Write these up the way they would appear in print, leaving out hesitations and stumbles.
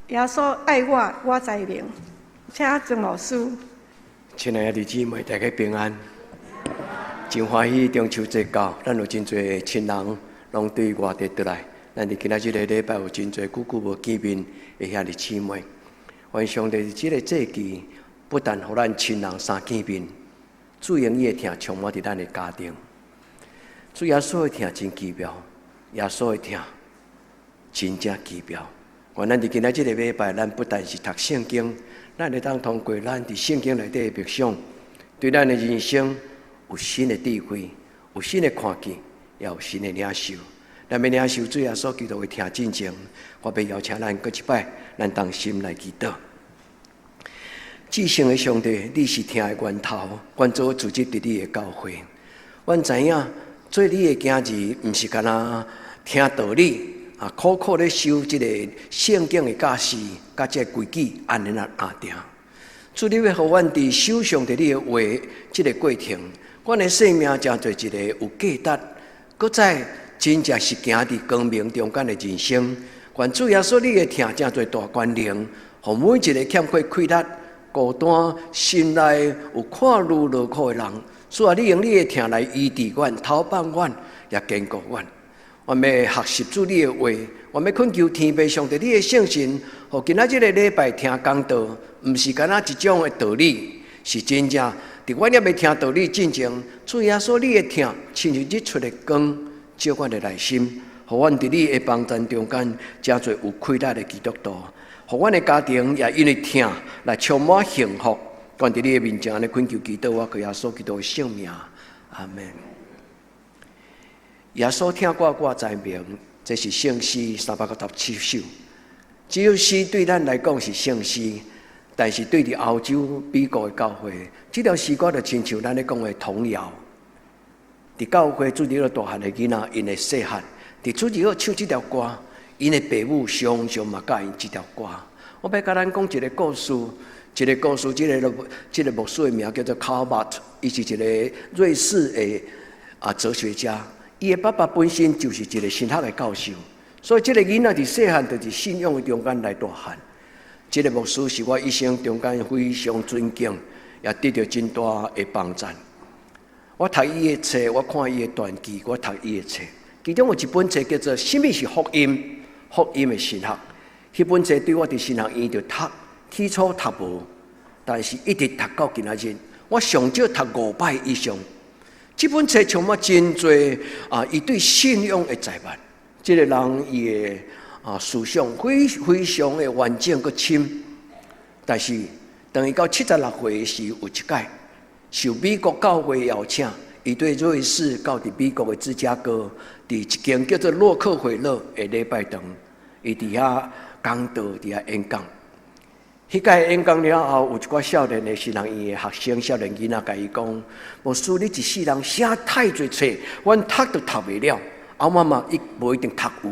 耶穌愛我，我知明。請曾牧師。親愛的弟兄姊妹，大家平安。真歡喜中秋節到，咱有真濟親人攏對外地轉來。咱佇今仔這個禮拜有真濟久久無見面的兄弟姊妹。願上帝佇這個節期，不但予咱親人相見面，主用伊的疼充滿佇咱的家庭。主耶穌的疼真奇妙，耶穌的疼真正奇妙。願咱佇今仔這個禮拜，咱不但是讀聖經，咱會當通過咱佇聖經內底的默想，對咱的人生有新的智慧，有新的看見，也有新的領受。咱欲領受主耶穌基督的疼進前，我欲邀請咱閣一擺，咱同心來祈禱。至聖的上帝，你是疼的源頭，阮做組織佇你的教會。阮知影做你的囝兒，毋是干焦聽道理啊，苦苦咧修這個聖經的教示，佮這個規矩按呢啊定。主，你欲予阮佇守上帝你的話這個過程，阮的生命成做一個有價值，閣再真正是行佇光明中間的人生。願主耶穌你的疼成做大權能，予每一個欠缺氣力、孤單、心內有看愈勞苦的人，主啊，你用你的疼來醫治阮、投放阮，也堅固阮。阮欲學習主你的話，阮欲懇求天父上帝你的聖神，予今仔這個禮拜聽講道，毋是干焦一種的道理，是真正佇阮猶未聽道理進前，主耶穌你的疼，親像日出的光，照阮的內心，予阮佇你的幫贊中間，成做有氣力的基督徒，予阮的家庭也因為疼來充滿幸福。願佇你的面前按呢懇求祈禱，我靠耶穌基督的聖名，阿門。耶穌疼我，我知明，這是聖詩397首。這首詩對咱來講是聖詩，但是對佇歐洲美國的教會，這條詩歌就親像咱咧講的童謠。佇教會主日學大漢的囡仔，𪜶會細漢，佇主日學唱這條歌，𪜶的爸母常常嘛教𪜶這條歌。我欲共咱講一個故事，一個故事，這個牧師的名叫做卡巴特，伊是一個瑞士的哲學家。伊的爸爸本身就是一個神學的教授，所以這個囡仔佇細漢就佇信仰的中間來大漢。這個牧師是我一生中間非常尊敬，也得著真大的幫贊。我讀伊的冊，我看伊的傳記，我讀伊的冊，其中有一本冊叫做《什麼是福音》，福音的神學。彼本冊對我佇神學院就讀，起初讀無，但是一直讀到今仔日，我上少讀五擺以上。這本冊充滿真濟啊，伊對信仰的在問。這個人伊的思想非非常的完整閣深，但是當伊到76歲時，有一擺受美國教會邀請，伊對瑞士到佇美國的芝加哥，佇一間叫做洛克菲勒的禮拜堂，伊佇遐講道，佇遐演講。彼擺演講了後，有一寡少年的神學院的學生、少年囡仔，共伊講：牧師，你一世人寫太濟冊，阮讀都讀袂了。啊，我嘛伊無一定讀有。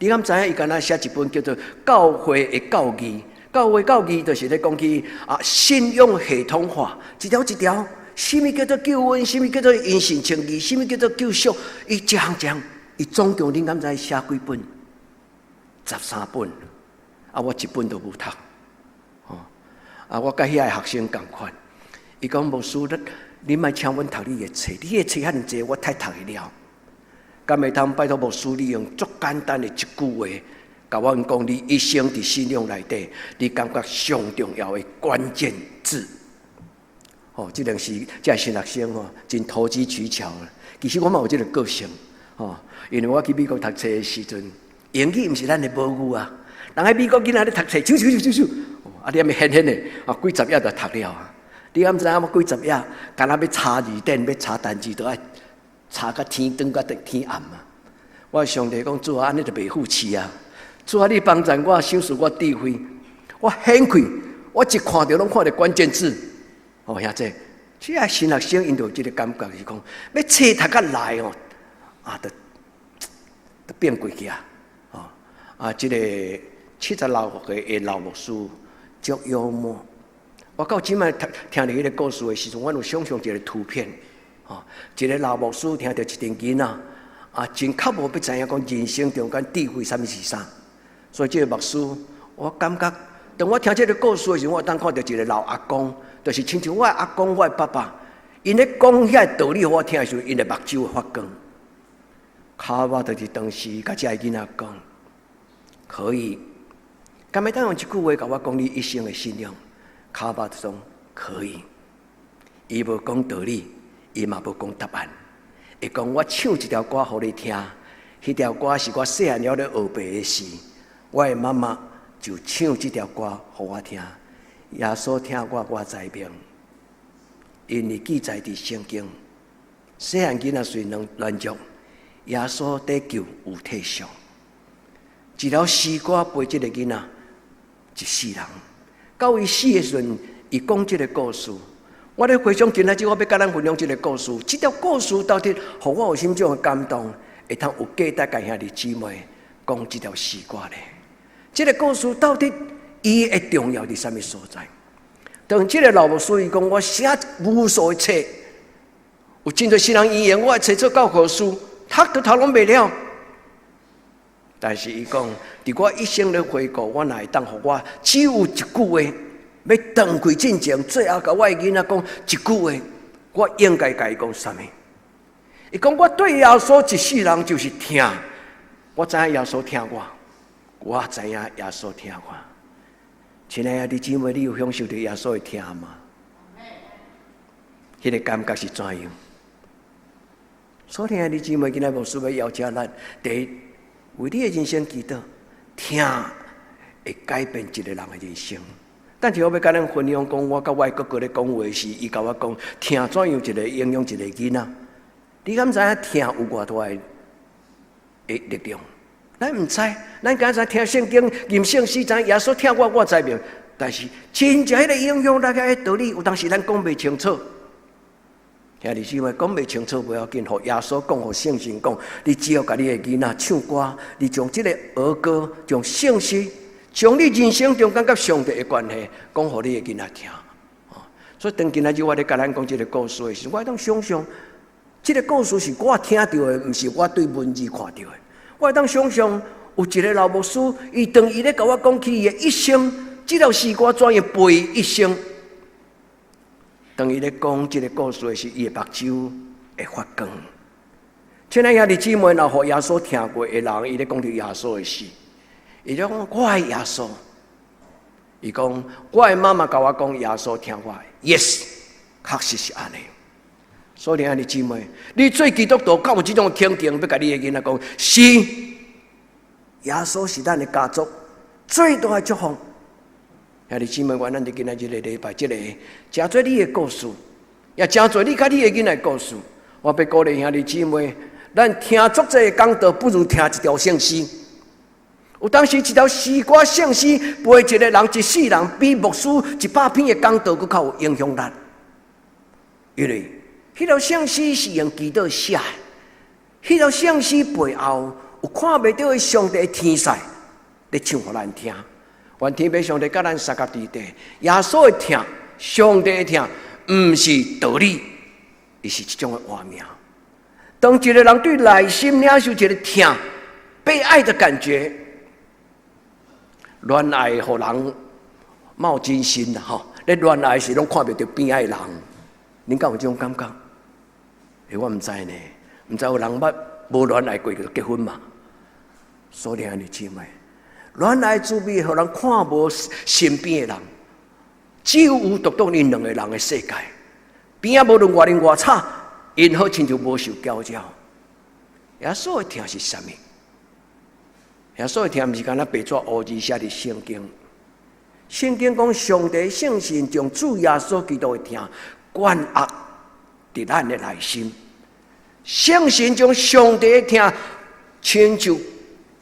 你敢知影？伊敢若寫一本叫做《教會的教義》。教會教義就是咧講起信仰系統化，一條一條，啥物叫做救恩，啥物叫做因信稱義，啥物叫做救贖。伊一項一項，伊總共恁敢知寫幾本？13本。啊，我一本都無讀。啊！我佮遐个學生仝款，伊講牧師，你莫請阮讀你的冊，你的冊遐爾濟，我太讀會了。敢會通拜託牧師，你用足簡單的一句話，共阮講你一生佇信仰內底，你感覺上重要的關鍵字。哦，這兩是這個新學生吼，真投機取巧。其實我嘛有這個個性，吼，因為我去美國讀冊的時陣，英語毋是咱的母語啊。人喺美國囡仔咧讀冊，咻咻咻咻咻，啊！你猶欲現現的，啊，幾十頁就讀了啊！你敢知影我幾十頁，敢若欲查字典，欲查單詞，都愛查甲天轉甲天暗啊！我上帝講，主啊，按呢就袂赴試啊！主啊，你幫贊我，賞賜我智慧，我顯開，我一看著攏看著關鍵字。哦，兄弟，這個新學生𪜶就有這個感覺是講，欲冊讀較來哦，啊，就就變過去啊！哦，啊，這個76歲的老牧師足幽默。我到這擺聽聽著彼個故事的時陣，我有想象一個圖片，哦，一個老牧師聽著一陣囡仔，啊，真較無欲知影講人生中間智慧啥物是啥，所以這個牧師我感覺，當我聽這个故事的時陣，我當看著一个老阿公，就是親像我的阿公、我的爸爸，𪜶咧講遐个道理予我聽的時陣，𪜶的目睭會發光。卡巴就是當時共這个囡仔講，可以，敢會當用一句話共我講你一生的信仰？卡巴就講可以，伊無講道理，伊嘛無講答案。伊講我唱一條歌予你聽，彼條歌是我細漢了咧學白的時，我的媽媽就唱這條歌予我聽。耶穌疼我，我知明，因為記載佇聖經。細漢囡仔雖然軟弱，耶穌得救有退上。一條詩歌陪這个囡仔一世人。到伊死的時陣，伊講這个故事。我咧回想今仔日，我欲共咱分享這个故事。這條故事到底予我有啥物種的感動？會通有價值共兄弟姊妹講這條詩歌咧？這个故事到底伊的重要佇啥物所在？當這个老牧師伊講，我寫無數的冊，有真濟新人語言，我的冊做教科書，讀都讀攏袂了。但是伊講，佇我一生咧回顧，我若會當予我只有一句話，欲斷開進前，最後共我的囡仔講一句話，我應該共伊講啥物？伊講我對耶穌一世人就是疼，我知影耶穌疼我，我知影耶穌疼我。親愛的弟姊妹，你有享受著耶穌的疼嗎？彼个感覺是怎樣？所以，兄弟姊妹，今仔牧師欲邀請咱，第一，為你的人生祈禱，疼會改變一个人的人生。但是我欲共咱分享講，我佮我哥哥咧講話時，伊共我講，疼怎樣一个影響一个囡仔？你敢知影疼有偌大的力量？咱毋知，咱敢知聽聖經、吟聖詩，知耶穌疼我，我知明。但是真正彼个影響力彼个道理，有當時咱講袂清楚。兄弟姊妹講袂清楚無要緊，予耶穌講，予聖神講，你只要共你的囡仔唱歌，你將這个兒歌，將聖詩，將你人生中感覺上帝的關係，講予你的囡仔聽。所以當今仔日我咧共咱講這个故事的時，我會當想象，這个故事是我聽著的，毋是我對文字看著的。我會當想象，有一个老牧師，伊當伊咧共我講起伊的一生，這條詩歌怎樣陪伊一生。當伊咧講這个故事的時，伊的目睭會發光。親愛兄弟姊妹，若予耶穌疼過的人，伊咧講著耶穌的事，伊就講我愛耶穌。伊講我的媽媽共我講耶穌疼我，Yes，確實是按呢。所以兄弟姊妹，你做基督徒，敢有這種肯定，欲共你的囡仔講，是耶穌是咱的家族最大的祝福。兄弟姊妹，願咱佇今仔日這个禮拜，這个誠濟你的故事，也誠濟你佮你的囡仔故事。我欲鼓勵兄弟姊妹，咱聽足濟講道，不如聽一條聖詩。有當時一條詩歌聖詩，陪一个人一世人，比牧師100篇的講道閣較有影響力。因為彼條聖詩是用祈禱寫的，彼條聖詩背後有看袂著的上帝的天使咧唱予咱聽。願天父上帝佮咱相佮佇地，耶穌的疼，上帝的疼，毋是道理，伊是一種的畫面。當一个人對內心領受一个疼、被愛的感覺，戀愛予人冒真心啦吼！咧戀愛時攏看袂著邊仔的人，恁敢有這種感覺？欸，我毋知呢，毋知有人捌無戀愛過就結婚嘛？所以兄弟姊妹，戀愛滋味，予人看無身邊的人，只有有獨獨𪜶兩个人的世界。邊仔無論偌靈偌吵，𪜶好親像無受攪擾。耶穌的疼是啥物？耶穌的疼毋是干焦白紙烏字寫佇聖經。聖經講上帝聖神將主耶穌基督的疼灌壓佇咱的內心。聖神將上帝的疼親像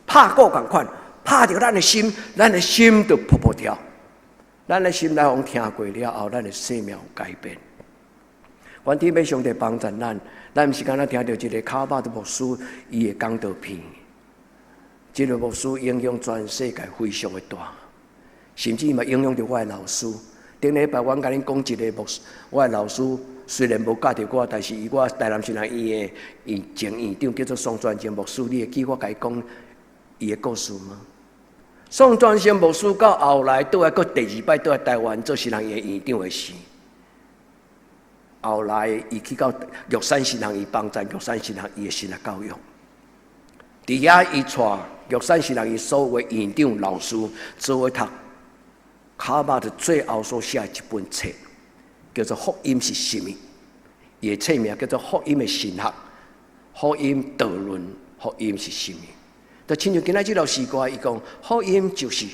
拍鼓仝款，拍著咱的心，咱的心就噗噗跳。咱的心來予疼過了後，咱的生命有改變。願天父上帝幫助咱，咱毋是干焦聽著一个卡巴的牧師伊的講道片，這个牧師影響全世界非常的大，甚至嘛影響著我的老師。頂禮拜我共恁講一个牧師，我的老師雖然無教著我，但是伊我台南新人醫院的前院長叫做宋傳正牧師，你會記我共伊講伊的故事嗎？宋傳生牧師到後來，倒來閣第二擺倒來台灣做神學院院長的時，後來伊去到玉山神學院幫助玉山神學院的神學教育。佇遐伊帶玉山神學院所有的院長老師做伙讀卡巴特最後所寫的一本冊，叫做《福音是啥物》。伊的冊名叫做《福音的神學》，福音導論，福音是啥物？就親像今仔這首詩歌，伊講福音就是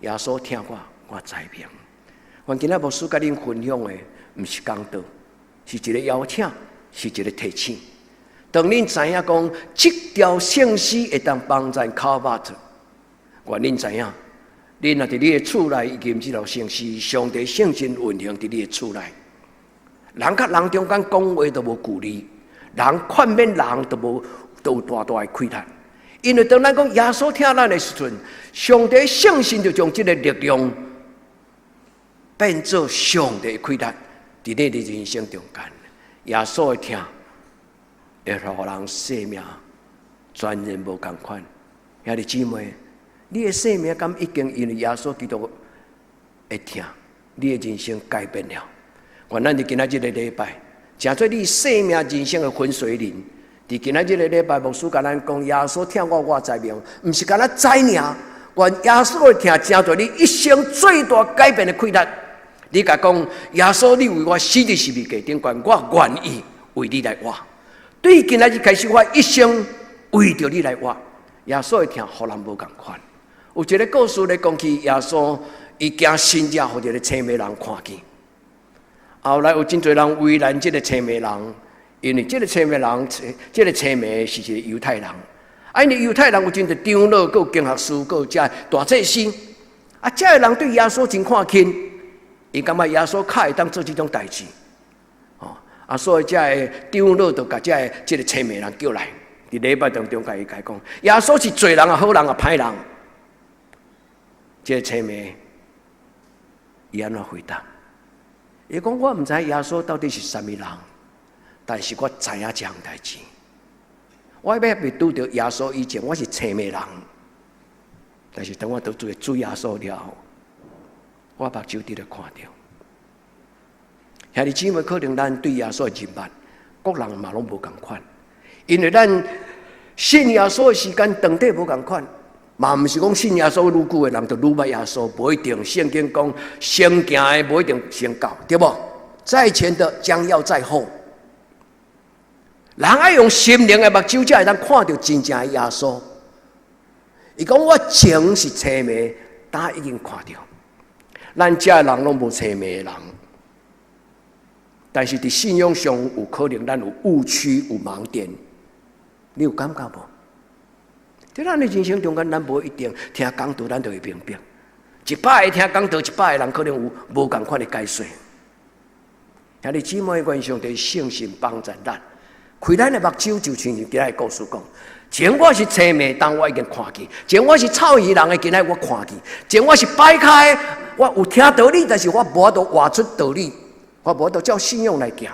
耶穌疼我，我知明。願今仔牧師佮恁分享的，毋是講道，是一個邀請，是一個提醒。當恁知影講，這條聖詩會當幫助卡巴特，願恁知影，恁若佇你的厝內吟這條聖詩，上帝聖神運行佇你的厝內。人佮人中間講話都無距離，人勸勉人都無都有大大的氣力。因為當咱講耶穌疼咱的時陣，上帝聖神就將這個力量變做上帝的氣力，佇你的人生中間，耶穌的疼會予人生命全然無仝款。兄弟姊妹，你的生命敢已經因為耶穌基督的疼，你的人生改變了？願咱佇今仔這個禮拜，成做你生命人生的分水嶺。佇今仔這個禮拜，牧師共咱講，耶穌疼我，我知明，毋是干焦知爾。願耶穌的疼，成做你一生最大改變的氣力。你共講，耶穌，你為我死佇十字架頂懸，我願意為你來活。對今仔日開始，我一生為著你來活。耶穌的疼，予人無仝款。有一個故事咧講起，耶穌伊行神跡，予一個青盲人看見。後來有真濟人為難這個青盲人，因為這個青盲人，這個青盲是一個猶太人。啊，因為猶太人有真濟長老、閣有經學師、閣有遮大祭司，啊，遮的人對耶穌真看輕，伊感覺耶穌較會當做這種代誌，哦，啊，所以遮的長老就共遮的這個青盲人叫來，佇禮拜當中共伊講，耶穌是濟人啊，好人啊，歹人？這個青盲伊按怎回答？伊講我毋知耶穌到底是啥物人，但是我知影這項代誌。我欲未拄著耶穌以前，我是青盲人，但是當我拄著主耶穌了後，我目睭佇咧看著。兄弟姊妹，可能咱對耶穌的認捌，各人嘛攏無仝款，因為咱信耶穌的時間長短無仝款，嘛毋是講信耶穌愈久的人就愈捌耶穌，無一定。聖經講先行的無一定先到，對無？在前的將要在後。人愛用心靈的目睭，才會當看著真正的耶穌。伊講我前是青盲，今已經看著。咱遮的人攏無青盲的人，但是佇信仰上有可能咱有誤區、有盲點，你有感覺無？佇咱的人生中間，咱無一定聽講道，咱就會明白。100個聽講道，100個人可能有無仝款的解說。兄弟姊妹，願上帝聖神幫助咱，開咱的目睭，就親像今仔的故事講。前我是青盲，今我已經看見；前我是臭耳人的，今仔我看見；前我是擺跤的，我有聽道理，但是我無法度活出道理，我無法度照信仰來行。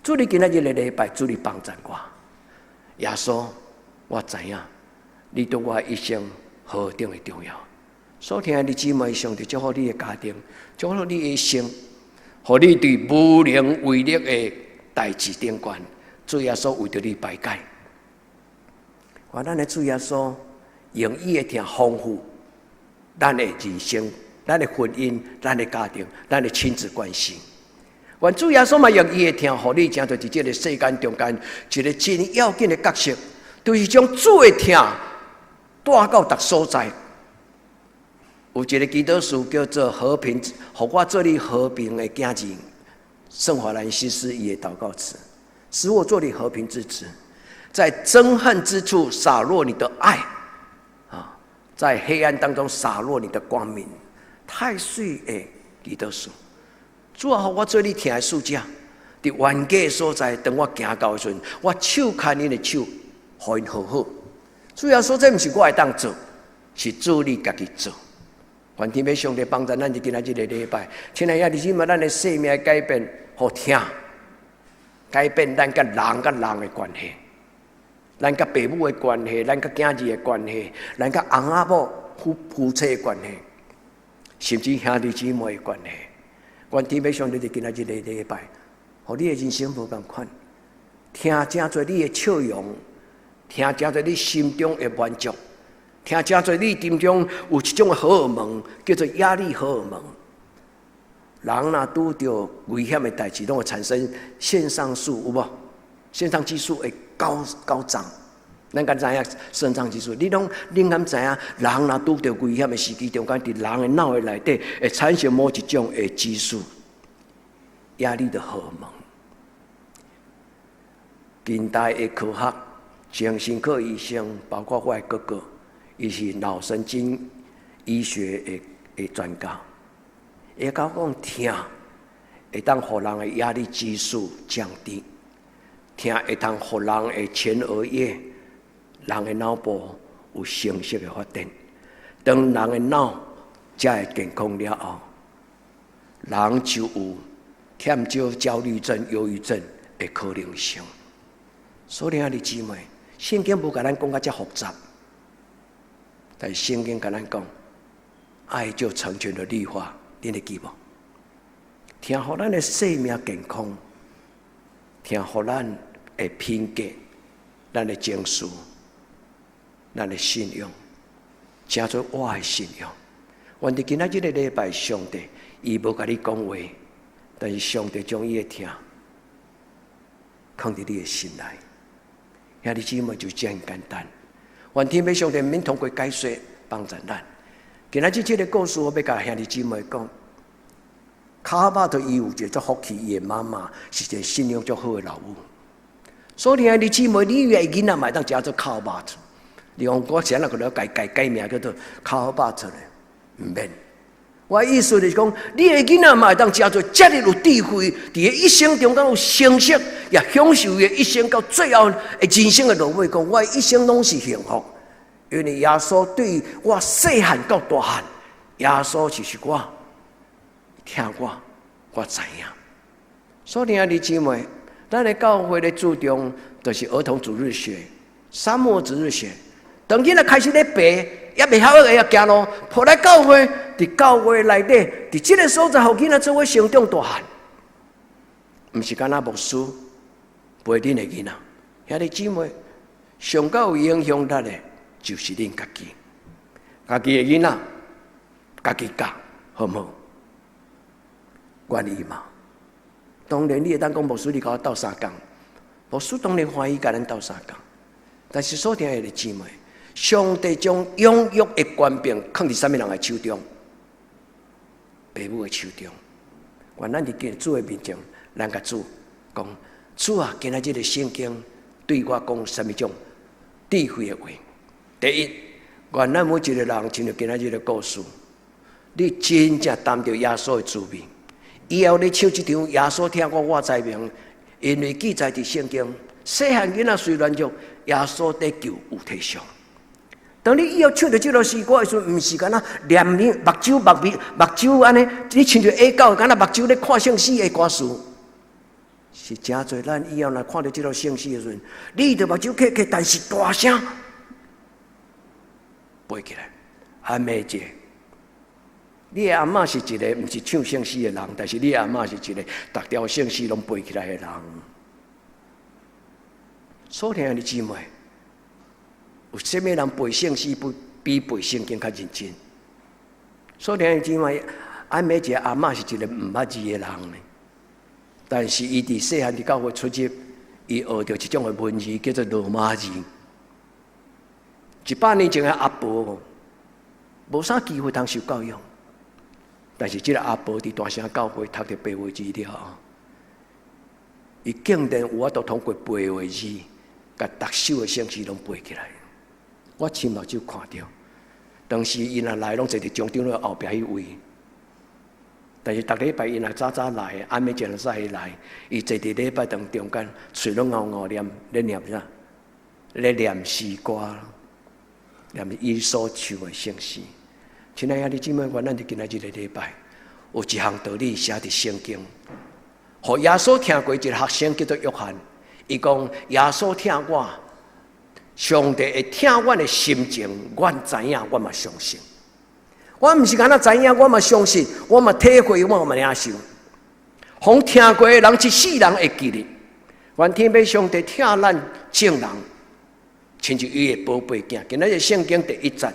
主你今仔日的禮拜，主你幫助我。耶穌，我知影你對我一生何等的重要。所聽的姊妹，上帝祝福你的家庭，祝福你的一生，予你佇無能為力的代誌頂懸，主耶穌為著你排解。願咱的主耶穌用伊的疼豐富咱的人生、咱的婚姻、咱的家庭、咱的親子關係。願主耶穌嘛用伊的疼，予你成做佇這個世間中間一個真要緊的角色，就是將主的疼帶到逐所在。有一個祈禱詞叫做和平，予我做你和平的囝兒，聖法蘭西斯伊的禱告詞，使我做你和平之子，在憎恨之處灑落你的愛，啊，在黑暗當中灑落你的光明，太媠的祈禱詞。主啊，予我做你疼的使者，佇冤家的所在，當我行到的時陣，我手牽𪜶的手，予𪜶和好。主耶穌，這毋是我會當做，是主你家己做。願天父上帝幫助咱，佇今仔這個禮拜，親愛的兄弟姊妹，咱的生命改變，予疼改變咱佮人佮人的關係，咱佮爸母的關係，咱佮囝兒的關係，咱佮翁仔某，夫妻的關係，甚至兄弟姊妹的關係。願天父上帝佇今仔日個禮拜，予你的人生無仝款，聽誠濟你的笑容，聽誠濟你心中的滿足，聽誠濟你心中有一種的荷爾蒙，叫做壓力荷爾蒙。人若拄著危險的代誌，攏會產生腎上素，有無？腎上激素會高高漲。咱敢知影腎上激素？你攏恁敢知影？人若拄著危險的時機中間，佇人的腦的內底會產生某一種的激素，壓力的荷爾蒙。近代的科學，精神科醫生，包括我的哥哥，伊是腦神經醫學的專家，會講講疼會當予人的壓力激素降低，疼會當予人的前額葉、人的腦部有清晰的發展。當人的腦才會健康了後，人就有減少焦慮症、憂鬱症的可能性。所以兄弟姊妹，聖經無共咱講甲遮複雜，但是聖經共咱講，愛就成全了律法，恁會記無？疼予咱的生命健康，疼予咱的品格、咱的情緒、咱的信仰，成做我的信仰。願佇今仔這個禮拜，上帝伊無共你講話，但是上帝將伊的疼放佇你的心內。兄弟姊妹就遮爾簡單。願天父上帝免通過解說幫助咱。今仔日這個故事，我欲共兄弟姊妹講。卡巴特伊有一個足福氣，伊的媽媽是一個信仰足好的老母。所以兄弟姊妹，你的囡仔嘛會當叫做卡巴特。你講我啥人閣咧改改改名叫做卡巴特咧？毋免。我意思就是講，你的囡仔嘛會當成做遮爾有智慧，佇伊一生中間有成熟，也享受伊一生到最後的人生的落尾，講我一生攏是幸福，因為耶穌對我細漢到大漢，耶穌就是我，疼我，我知影。所以兄弟姊妹，咱的教會咧注重就是兒童主日學、沙漠主日學。當囡仔開始咧爬，猶袂曉會曉行路，抱來教會，佇教會內底，佇這个所在，予囡仔做伙成長大漢，毋是干焦牧師陪恁的囡仔。兄弟姊妹，上較有影響力的，就是恁家己，家己的囡仔，家己教，好毋好？願意嗎？當然，你會當講牧師，你共我鬥相共，牧師當然歡喜共咱鬥相共。但是所聽的姊妹，上帝將養育的權柄囥佇啥物人的手中？爸母的手中。願咱佇主的面前，咱共主講：主啊，今仔這个聖經對我講啥物種智慧的話？第一，願咱每一個人親像今仔這个故事，你真正擔著耶穌的滋味。以後你唱這場耶穌疼我，我知名，因為記載佇聖經，細漢囡仔雖軟弱，耶穌得救有體恤。當你以後唱著這首詩歌的時陣，毋是干焦念你目睭目鼻目睭按呢，你親像下狗，干焦目睭咧看聖詩的歌詞，是誠濟咱以後若看著這首聖詩的時陣，你著目睭瞌瞌，但是大聲背起來，安美姐。你的阿嬤是一個毋是唱聖詩的人，但是你的阿嬤是一個逐條聖詩攏背起來的人。所聽的姊妹，有啥物人背聖詩不比背聖經較認真？所聽的姊妹，安美姐阿嬤是一個毋捌字的人呢，但是伊佇細漢佇教會出入，伊學著一種的文字叫做羅馬字。100年前的阿婆，無啥機會通受教育。但是這个阿婆佇大城教會讀著白話字了後，伊竟然有法度通過白話字，共逐首的聖詩攏背起來。我親目睭看著，當時𪜶若來，攏坐佇中長老後壁彼位。但是逐禮拜𪜶若早早來，暗暝前早起來，伊坐佇禮拜堂中間，喙攏𠕪𠕪念，咧念啥？咧念詩歌，念伊所唱的聖詩。親愛兄弟姊妹，願咱佇今仔這个禮拜，有一項道理寫佇聖經，予耶穌疼過一个學生叫做約翰，伊講耶穌疼我，上帝會疼阮的心情，阮知影，我嘛相信。我毋是干焦知影，我嘛相信，我嘛體會，我嘛領受。予聽過的人，一世人會記得。願天父上帝疼咱眾人，親像伊的寶貝囝。今仔日聖經第一節，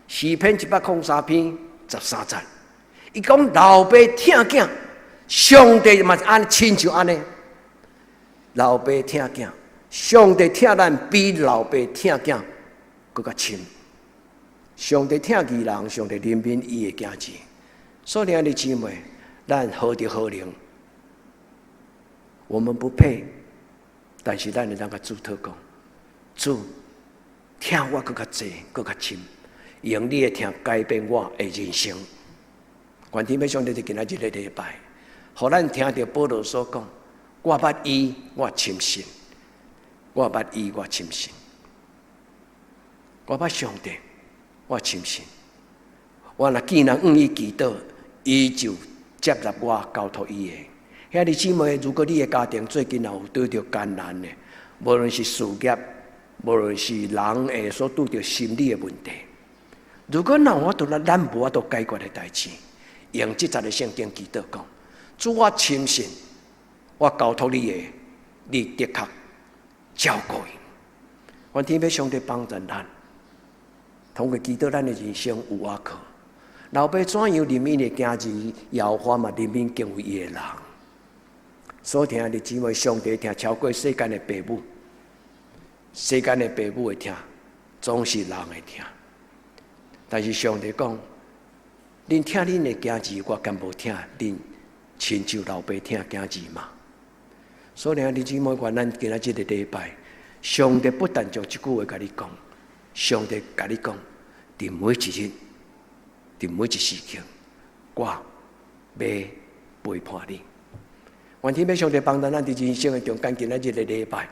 詩篇103篇13節，伊講老爸疼囝，上帝嘛是按呢親像按呢。老爸疼囝，上帝疼咱比老爸疼囝閣較深。上帝疼義人，上帝憐憫伊的囝兒。所以，兄弟姊妹，咱何德何能？我們不配，但是咱會當共主禱告，主疼我閣較濟，閣較深，用你的疼改變我的人生。願天父上帝佇今仔日個禮拜，予咱聽著保羅所講：我捌伊，我深信；我捌伊，我深信；我捌上帝，我深信。我若見人向伊祈禱，伊就接納我交託伊的。兄弟姊妹，如果你的家庭最近若有拄著艱難的，無論是事業，無論是人會所拄著心理的問題，如果若有法度，咱無法度解決的代誌，用這節的聖經祈禱講：主，我深信，我交託你的，你的確照顧𪜶。願天父上帝幫助咱，通過祈禱，咱的人生有倚靠。老爸怎樣憐憫的囝兒，耶和華嘛憐憫敬畏伊的人。所疼的姊妹，上帝疼超過世間的爸母，世間的爸母的疼，總是人的疼。但是上帝講，恁疼恁的囝兒，我敢無疼恁，親像老爸疼囝兒嗎？所以，兄弟姊妹，願咱今仔這個禮拜，上帝不但將這句話共你講，上帝共你講，佇每一日，佇每一時刻，我欲陪伴你。願天父上帝幫助咱佇人生的中間，今仔這個禮拜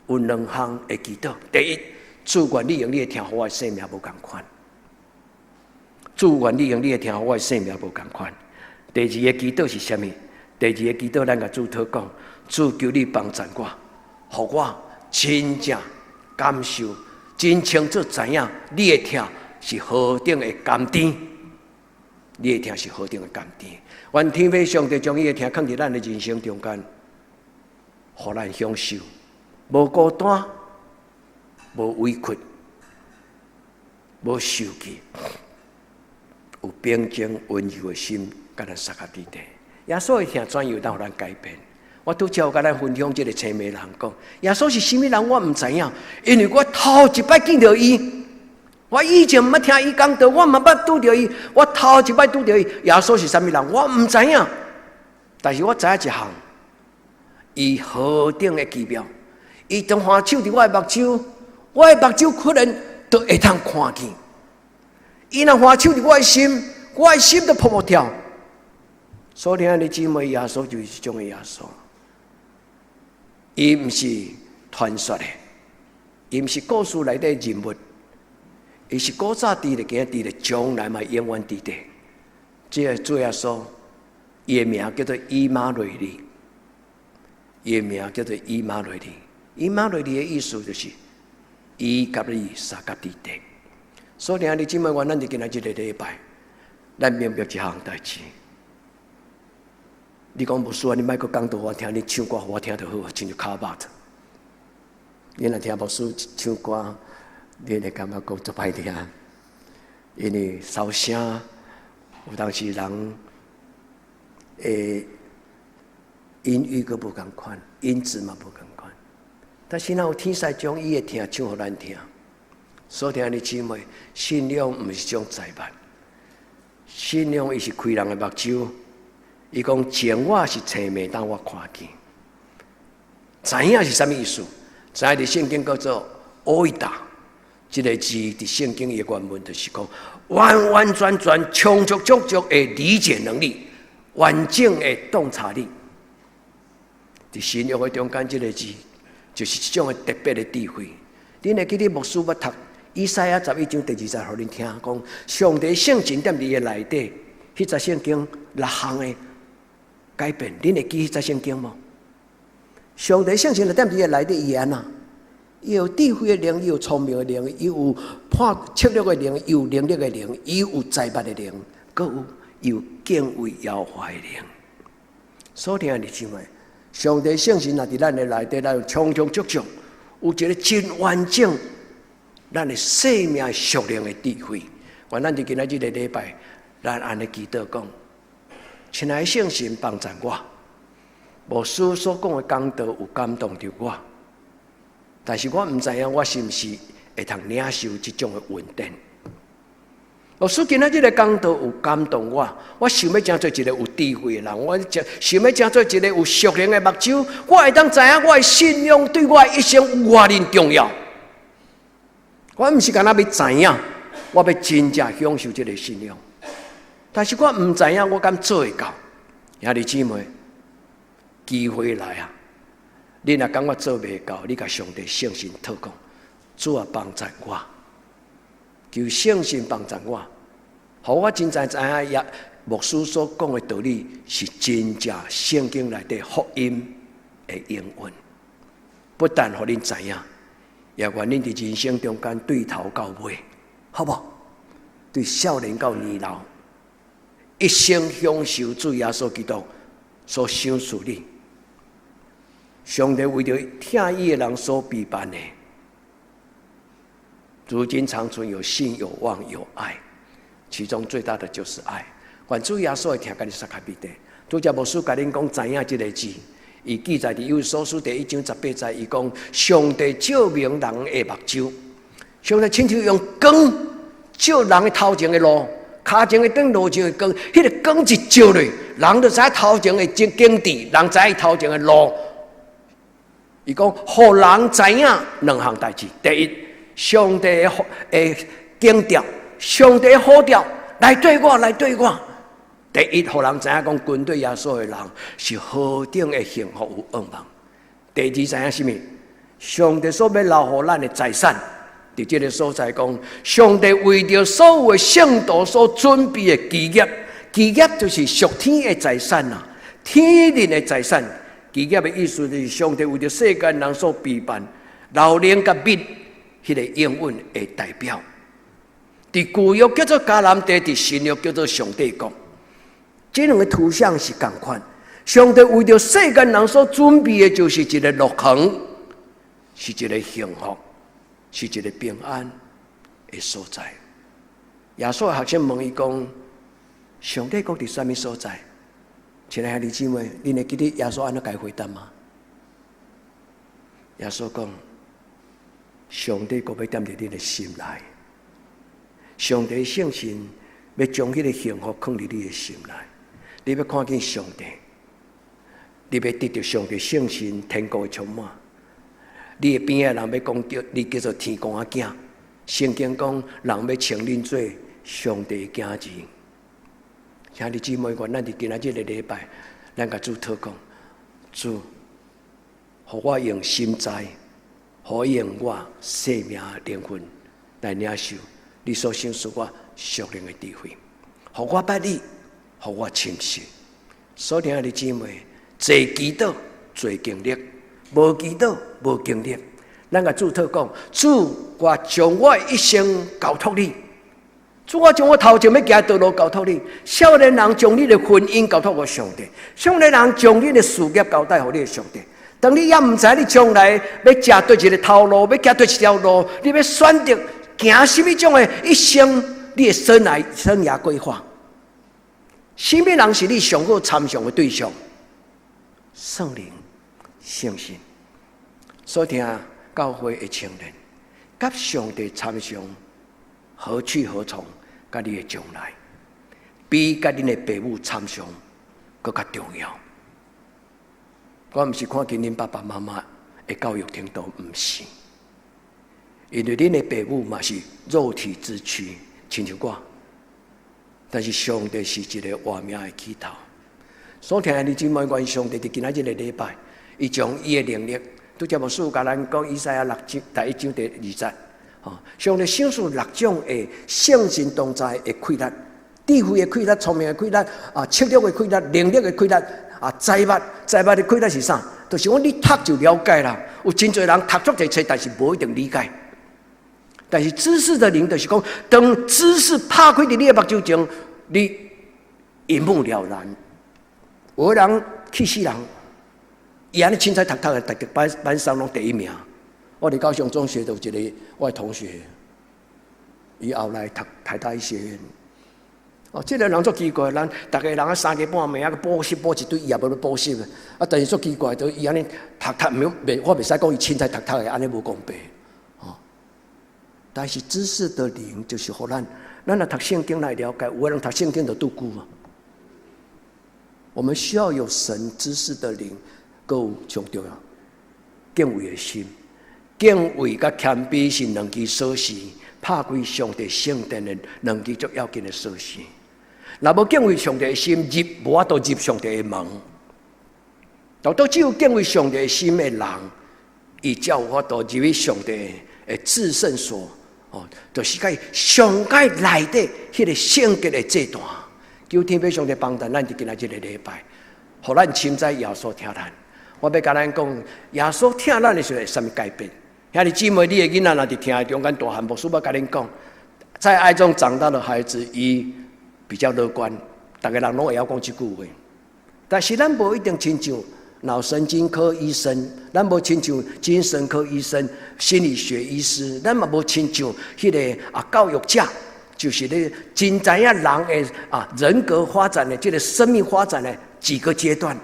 有兩項的祈禱。第一，主願你用你的疼予我的生命無仝款。主願你用你的疼予我的生命無仝款。第二個祈禱是啥物？第二個祈禱，咱共主禱講，主求你幫助我，予我真正感受，真清楚知影你的疼是何等的甘甜。你的疼是何等的甘甜。願天父上帝將伊的疼囥佇咱的人生中間，予咱享受，無孤單，無委屈，無受氣，有平靜溫柔的心，共咱相佮佇底。耶穌的疼怎樣當予咱改變？我拄才有共咱分享這個青盲人講，耶穌是啥物人？我毋知影，因為我頭一擺見著伊。我以前毋捌聽伊講道，我嘛捌拄著伊。我頭一擺拄著伊，耶穌是啥物人？我毋知影。但是我知影一項，伊何等的奇妙！伊當放手佇我的目睭，我的目睭可能都會當看見。伊若放手佇我的心，我的心都噗噗跳。所以，兄弟姊妹，耶穌就是這種的耶穌。伊毋是傳說的，伊毋是故事內底人物。伊是古早佇咧，今仔佇咧，將來嘛永遠佇咧。這個主耶穌，伊的名叫做以馬內利。伊的名叫做以馬內利。以馬內利的意思就是，伊佮你相佮佇咧。所以，兄弟姊妹，願咱佇今仔這個禮拜，咱明白一項代誌。你講牧師啊，你莫閣講道，我聽你唱歌，予我聽就好，親像卡巴。你若聽牧師唱歌，你會感覺閣足歹聽，因為燒聲有當時人會音域閣無仝款，音質嘛無仝款。但是若有天使將伊的疼唱予咱聽，所以兄弟姊妹，信仰毋是種財物，信仰伊是開人的目睭。伊講前我是青盲，當我看見。知影是啥物意思？知影佇聖經叫做 oida。這個字佇聖經的原文就是講完完全全、充足足足的理解能力，完整的洞察力。佇新約的中間，這個字就是這種的特別的智慧。恁會記得牧師捌讀以賽亞11章第2節，予恁聽講，上帝聖神踮佇伊的內底，彼節聖經六項的改變，恁會記彼節聖經無？上帝聖神踮佇伊的內底，伊會按怎？伊有智慧的靈，伊有聰明的靈，伊有判策略的靈，伊有能力的靈，伊有財物的靈，閣有伊有敬畏耶和華的靈。所以兄弟姊妹，上帝聖神若佇咱的內底，咱充充足足，有一个真完整，咱的生命屬靈的智慧。願咱佇今仔這个禮拜，咱按呢祈禱講：親愛的聖神幫助我。牧師所講的講道有感動著我，但是我毋知影我是毋是會通領受這種的恩典。牧師今仔這个講道有感動我，我想欲成做一个有智慧的人，我想欲成做一个有屬靈的目睭，我會當知影我的信仰對我的一生有偌爾重要。我毋是干焦欲知影，我欲真正享受這个信仰。但是我毋知影我敢做會到。兄弟姊妹，機會來啊！你若感覺做袂到，你共上帝聖神禱告，主啊幫助我，求聖神幫助我，予我真正知影耶牧師所講的道理是真正聖經內底福音的應允。不但予恁知影，也願恁佇人生中間對頭到尾，好無？對少年到年老，一生享受主耶穌基督所賞賜你。上帝為著疼伊的人所備辦的，如今長存有信、有望、有愛，其中最大的就是愛。願主耶穌會疼佮你相佮彼得。拄才牧師共恁講知影這个字，伊記載佇以弗所書第一章十八節，伊講上帝照明人的目睭，上帝親像用光照人的頭前的路，跤前的燈，路前的光，彼个光一照落，人就知影頭前的景境地，人知影頭前的路。伊講，予人知影兩項代誌。第一，上帝的景調，上帝的呼召來綴我，來綴我。第一，予人知影講跟隨耶穌的人是何等的幸福有盼望。第二，知影啥物？上帝所欲留予咱的財產，佇這个所在講，上帝為著所有的聖徒所準備的基業，基業就是屬天的財產啊，天靈的財產。基業的意思就是上帝為著世間人所備辦，流奶佮蜜，彼个應允的代表。佇舊約叫做迦南地，佇新約叫做上帝國。這兩个圖像是仝款。上帝為著世間人所準備的，就是一个樂園，是一个幸福，是一个平安的所在。耶穌的學生問伊講：上帝國佇啥物所在？親愛的兄弟姊妹，恁會記得耶穌按怎共伊回答嗎？耶穌講：上帝國欲踮佇恁的心內，上帝聖神欲將彼个幸福囥佇你的心內，你欲看見上帝，你欲得著上帝聖神天國的充滿。你的邊仔的人欲講叫你叫做天公仔囝，聖經講人欲稱恁做上帝的囝兒。兄弟姊妹，願咱佇今仔這个禮拜，咱共主禱告，主，予我用心知，予我用我生命靈魂來領受你所賞賜我屬靈的智慧，予我捌你，予我深信。所以兄弟姊妹，濟祈禱，濟經歷，無祈禱，無經歷。咱共主禱告，主，我將我一生交託你。主，我將我頭前欲行的道路交託你。少年人將你的婚姻交託予上帝，少年人將你的事業交代予你的上帝。當你猶毋知你將來欲食佗一个頭路，欲行佗一條路，你欲選擇行啥物種的一生，你的生涯規劃。啥物人是你上好參詳的對象？聖靈、聖神。所聽教會的青年，佮上帝參詳，何去何從？佮你的將來，比佮恁的爸母參詳閣較重要。我毋是看輕恁爸爸媽媽的教育程度，毋是，因為恁的爸母嘛是肉體之軀，親像我。但是上帝是一个活命的起頭。所聽的你姊妹，願上帝佇今仔這个禮拜，伊將伊的能力，拄才牧師共咱講，以賽亞六章第一章第二節。上帝賞賜六種的聖神同在的氣力，智慧的氣力、聰明的氣力、啊，策略的氣力、能力的氣力、啊，知捌知捌的開來是啥？就是講你讀就了解啦。有真濟人讀足濟冊，但是無一定理解。但是知識的靈就是講，當知識拍開佇你的目睭前，你一目了然。有的人氣死人，伊按呢凊彩讀讀的，逐個班班上攏第一名。我佇高雄中學就有一個我的同學，伊後來讀台大醫學院。哦，這個人足奇怪，咱逐个人啊三更半暝啊補習補一堆，伊也無咧補習。啊，但是足奇怪，就伊按呢讀讀，毋袂，我袂使講伊凊彩讀讀的，按呢無公平。哦，但是知識的靈就是予咱，咱若讀聖經來了解，有的人讀聖經就拄久啊。我們需要有神知識的靈，閣有上重要敬畏的心，敬畏佮謙卑是兩支鎖匙，拍開上帝聖殿的兩支足要緊的鎖匙。若無敬畏上帝的心，入無法度入上帝的門。獨獨只有敬畏上帝的心的人，伊才有法度入去上帝的至聖所。哦，就是講上界內底彼個聖潔的祭壇。求天父上帝幫助咱，佇今仔這個禮拜，予咱深知耶穌疼咱。我欲共咱講，耶穌疼咱的時陣會啥物改變？兄弟姊妹，你的囡仔若佇疼的中間大漢，牧師欲共恁講，在愛中長大的孩子，伊比較樂觀，逐个人攏會曉講這句話。但是咱無一定親像腦神經科醫生，咱無親像精神科醫生、心理學醫師，咱嘛無親像彼個啊教育家，就是咧真知影人的啊人格發展的這個生命發展的幾個階段。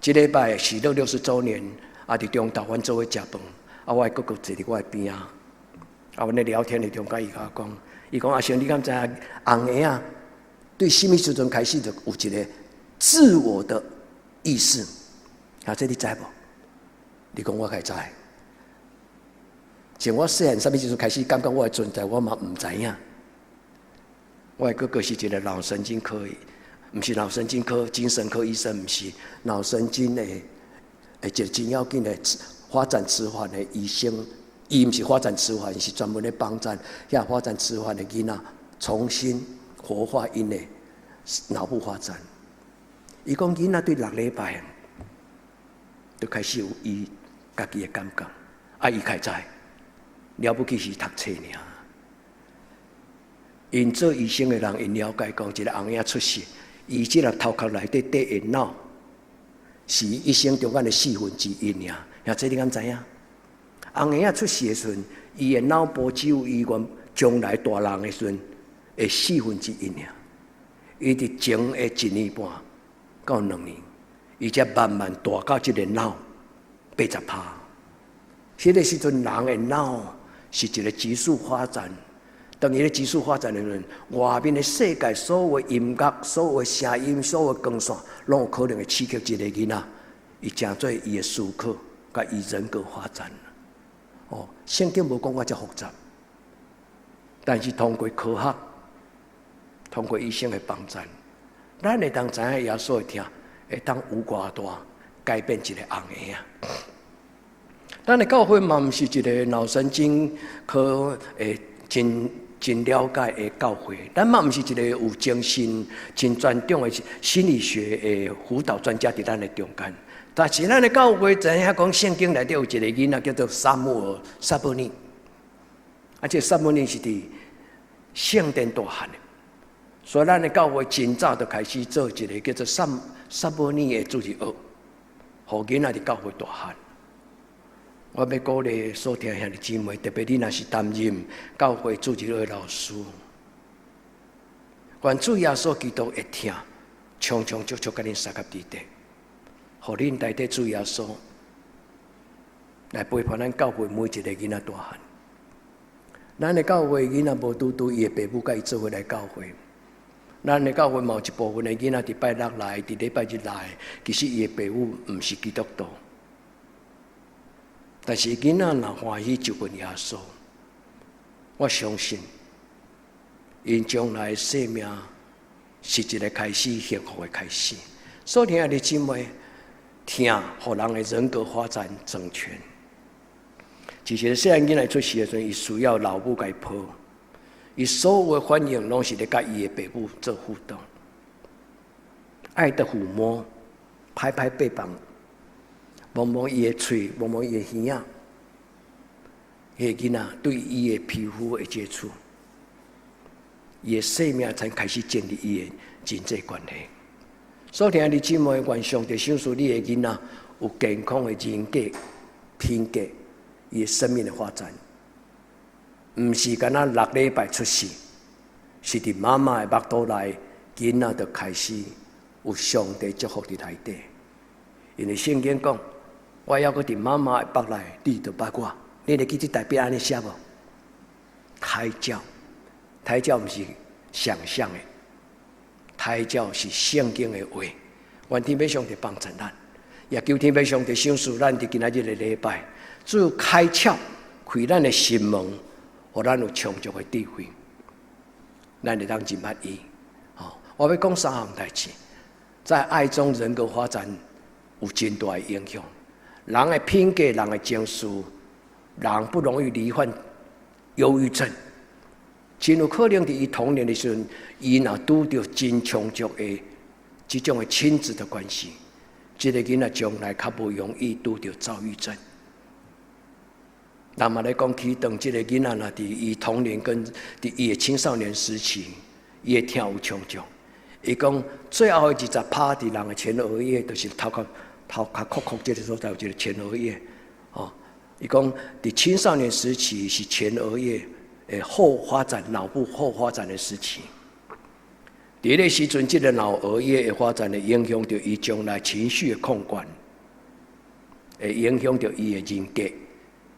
這禮拜喜樂60週年，啊，佇中晝阮做伙食飯，啊，我的哥哥坐佇我的邊仔，啊，阮咧聊天的中間，伊共我講，伊講阿成，你敢知影紅嬰仔對啥物時陣開始就有一個自我的意識？啊，這你知無？你講我會知。像我細漢啥物時陣開始感覺我的存在，我嘛毋知影。我的哥哥是一個腦神經科，毋是腦神經科、精神科醫生，毋是腦神經的，一個真要緊的發展遲緩的醫生。伊毋是發展遲緩，是專門咧幫助遐發展遲緩的囡仔重新活化𪜶的腦部發展。伊講囡仔對6禮拜就開始有伊家己的感覺，啊，伊會知，了不起是讀冊爾。𪜶做醫生的人，𪜶了解講，一個紅嬰出世，伊這粒頭殼內底底的腦，是伊一生中間的1/4爾。遐這你敢知影？紅嬰仔出世的時陣，伊的腦部只有伊原將來大人的時陣的1/4爾。伊佇前的一年半到2年，伊才慢慢大到這個腦80%。彼個時陣，人的腦是一個急速發展。當伊咧急速發展的時陣，外面的世界所有音樂、所有聲音、所有光線，攏有可能會刺激這個囡仔，伊成做伊的思考，佮伊人格發展。哦，聖經無講甲遮複雜，但是通過科學，通過醫生的幫助，咱會當知影耶穌的疼會當有偌大改變一個紅嬰仔。咱的教會嘛，毋是一個腦神經科的真真了解的教會，咱嘛毋是一個有精神真專長的心理學的輔導專家佇咱的中間。但是咱的教會知影講聖經內底有一個囡仔叫做撒母耳撒母耳，啊，這撒母耳是佇聖殿大漢的，所以咱的教會真早就開始做一個叫做撒撒母耳的主日學，予囡仔佇教會大漢。我欲鼓勵所聽兄弟姊妹，特別你若是擔任教會主日學的老師，願主耶穌基督的疼，充充足足共恁相佮佇底，予恁代替主耶穌來陪伴咱教會每一個囡仔大漢。咱的教會囡仔無拄拄伊的爸母佮伊做伙來教會，咱的教會嘛有一部分的囡仔佇拜六來，佇禮拜日來，其實伊的爸母毋是基督徒。但是囡仔若歡喜就近耶穌，我相信，𪜶將來生命是一個開始幸福的開始。所以，兄弟姊妹，疼予人的人格發展整全。其實細漢囡仔出世的時陣，伊需要老母共伊抱，伊所有的反應攏是咧佮伊的爸母做互動。愛的撫摸，拍拍背膀，摸摸伊的喙，摸摸伊的耳仔，彼個囡仔對伊的皮膚的接觸，伊的生命才開始建立伊的人際關係。所以，兄弟姊妹，願上帝賞賜你的囡仔有健康的人格、品格，伊的生命的發展，毋是干焦6禮拜出世，是佇媽媽的腹肚內，囡仔就開始有上帝祝福佇內底。因為聖經講，我猶閣佇媽媽的腹內，你就捌我。你會記這代表按呢寫無？胎教，胎教毋是想象的，胎教是聖經的話。願天父上帝幫助咱，也求天父上帝賞賜咱佇今仔日的禮拜，主開竅開咱的心門，予咱有充足的智慧，咱會當認捌伊。吼，我欲講三項代誌，在愛中人格發展有真大的影響。人的品格，人的情緒，人不容易罹患憂鬱症，真有可能佇伊童年的時陣，伊若拄著真充足的這種的親子的關係，這個囡仔將來較無容易拄著躁鬱症。那麼來講，起當這個囡仔若佇伊童年跟佇伊的青少年時期，伊的疼有充足。伊講最後的20趴佇人的前額葉，就是頭殼殼殼這個所在有一個前額葉，哦。伊講佇青少年時期是前額葉的後發展，腦部後發展的時期。佇彼個時陣，這個腦額葉的發展會影響著伊將來情緒的控管，會影響著伊的人格，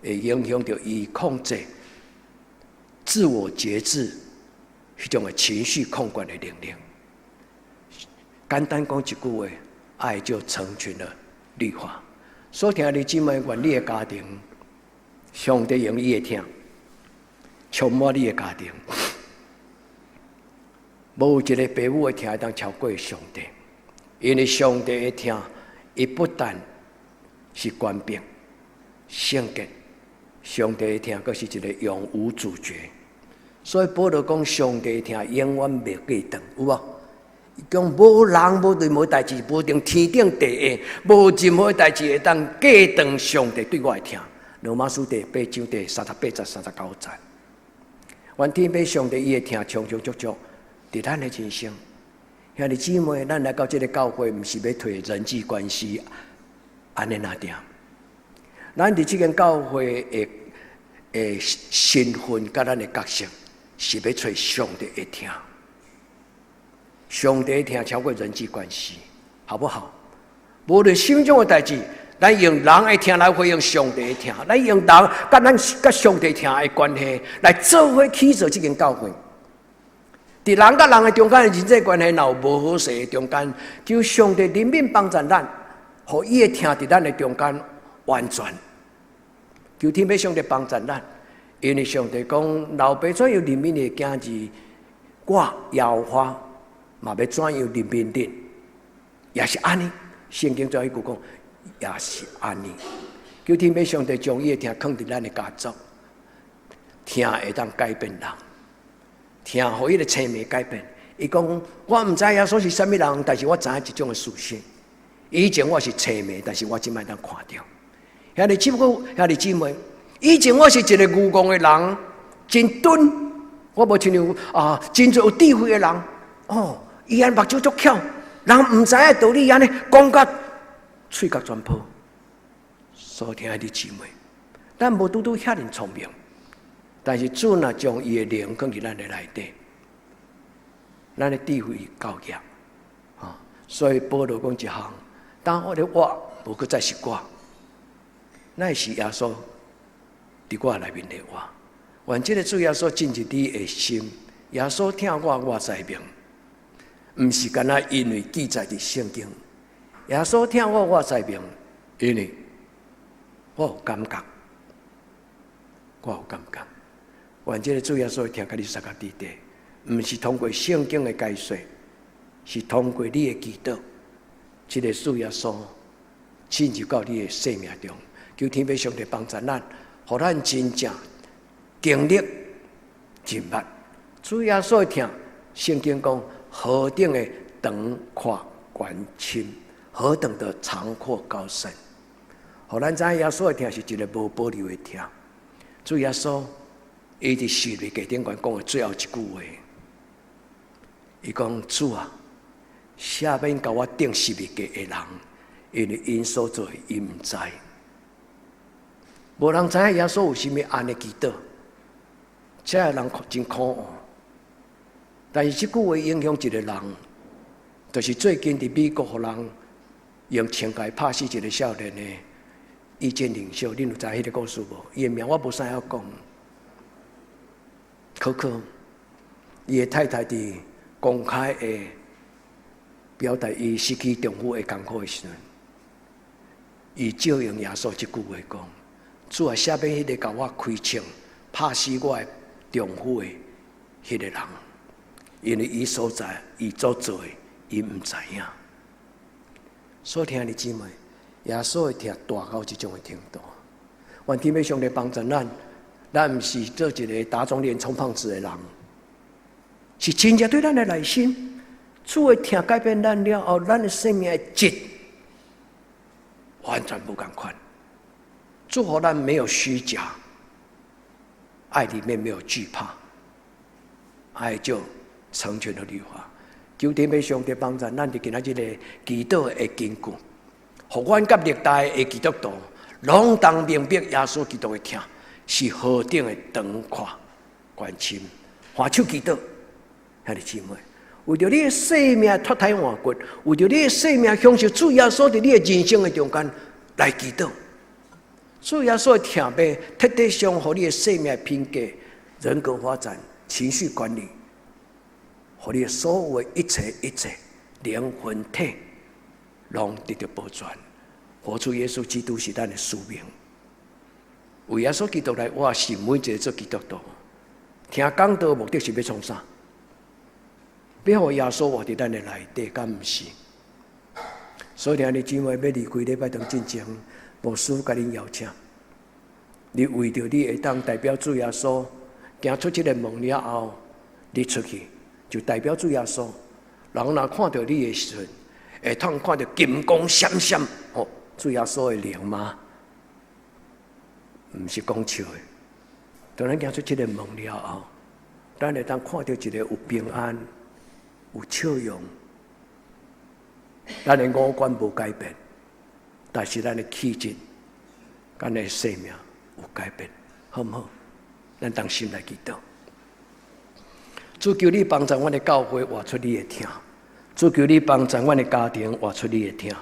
會影響著伊控制、自我節制彼種的情緒控管的能力。簡單講一句話，愛就成全了律法。所以，兄弟姊妹，願你的家庭，上帝用伊的疼，充滿你的家庭。無一個父母的疼會當超過上帝，因為上帝的疼，伊不但是權柄、聖潔，上帝的疼，閣是一個永無阻絕。所以保羅講，上帝的疼永遠袂隔斷，有無？伊講無人無任何代誌，無論天頂地下，無任何代誌會當隔斷上帝對我的疼。羅馬書第八章第三十八節、三十九節。願天父上帝伊的疼充充足足，佇咱的人生。兄弟姊妹，咱來到這個教會，毋是欲提人際關係，按呢爾爾。咱佇這間教會的的身份佮咱的角色，是欲揣上帝的疼。上帝的疼超過人際關係，好不好？無論什麼種的代誌，咱用人的疼來回應上帝的疼，咱用人佮咱佮上帝疼的關係來做伙起造這間教會。佇人佮人的中間的人際關係，若有無好勢的中間，求上帝憐憫幫助咱，予伊的疼佇咱的中間完全。求天父上帝幫助咱，因為上帝講，老爸怎樣憐憫伊的囝兒，我耶和華嘛欲怎樣憐憫恁，也是按呢。聖經最後一句講，也是按呢。求天父上帝將伊的疼囥佇咱的家族，疼會當改變人，疼予伊的生命改變。伊講，我毋知耶穌是啥物人，但是我知影這種的事實。以前我是青盲，但是我這擺當看著。兄弟姊妹，兄弟姊妹，以前我是一個愚戇的人，真鈍，我無親像啊，真濟有智慧的人。哦，伊按目睭足巧，人毋知影道理，按呢講甲喙角全破。所以兄弟姊妹，咱無拄拄遐爾聰明，但是主若將伊的靈放佇咱的內底，咱的智慧夠額。啊，所以保羅講一項，當我的活無閣再是我，乃是耶穌佇我內面的活。願這個主耶穌進入你的心，耶穌疼我，我知明，毋是干焦因為記載佇聖經。耶穌疼我，我知明，因為我有感覺，我有感覺。願這個主耶穌疼佮你相佮佇底，毋是通過聖經的解說，是通過你的祈禱，這個主耶穌進入到你的生命中，求天父上帝幫助咱，予咱真正經歷認捌主耶穌的疼。聖經講何等的長闊寬深，何等的長闊高深！予咱知影耶穌的疼是一个無保留的疼。主耶穌伊佇十字架頂懸講的最後一句話，伊講：主啊，赦免共我釘十字架的人，因為𪜶所做的，𪜶毋知。無人知影耶穌為啥物按呢祈禱，這个人真可惡。但是這句話影響一個人，就是最近佇美國，予人用槍共伊拍死一個少年的意見領袖，恁有知彼个故事無？伊的名我無啥曉講。可可，伊的太太佇公開的表達伊失去丈夫的艱苦的時陣，伊借用耶穌這句話講：主啊，赦免彼個共我開槍拍死我的丈夫的彼個人，因為伊所在，伊所做的，伊毋知影。所以兄弟姊妹，耶穌的疼大到這種的程度。願天父上帝幫助咱，咱毋是做一個打腫臉充胖子的人，是真正對咱的內心，主的疼改變咱了後，咱的生命的質完全無仝款。主予咱沒有虛假，愛裡面沒有懼怕，愛就成全了律法。求天父上帝幫助咱，佇今仔日个祈禱的根據，予阮佮歷代的基督徒，攏當明白耶穌基督的疼是何等的長闊寬深。舉手祈禱，兄弟姊妹，為著你的生命脫胎換骨，為著你的生命享受主耶穌佇你的人生的中間來祈禱。主耶穌的疼欲徹底上予你的生命品格、人格發展、情緒管理，予你的所有一切一切靈魂體，攏得著保全。活出耶穌基督是咱的使命。為耶穌基督來活是每一個做基督徒。聽講道目的是欲創啥？欲予耶穌活佇咱的內底，敢毋是？所以兄弟姊妹欲離開禮拜堂進前，牧師共恁邀請，你為著你會當代表主耶穌行出這个門了後，你出去就代表主耶穌。人若看著你的時陣，會通看著金光閃閃，哦，主耶穌的靈嗎？毋是講笑的。當咱行出這个門了後，咱會當看著一个有平安、有笑容。咱的五官無改變，但是咱的氣質、咱的生命有改變，好毋好？咱同心來祈禱。主求你幫助阮的教會活出你的疼，主求你幫助阮的家庭活出你的疼，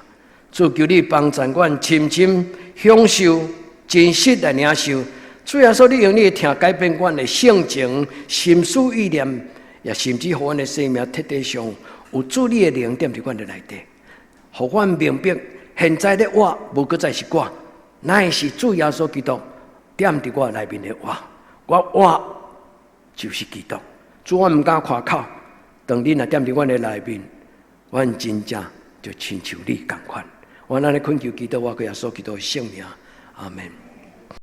主求你幫助阮深深享受、真實來領受。主耶穌，你用你的疼改變阮的性情、心思意念，也甚至予阮的生命徹底上有主你的靈踮佇阮的內底，予阮明白，現在的我無閣再是我，乃是主耶穌基督踮佇我內面的我，我活就是基督。主，我毋敢誇口，當你若踮佇阮的內面，阮真正就親像你仝款。我按呢懇求祈禱，我閣耶穌基督的聖名，阿門。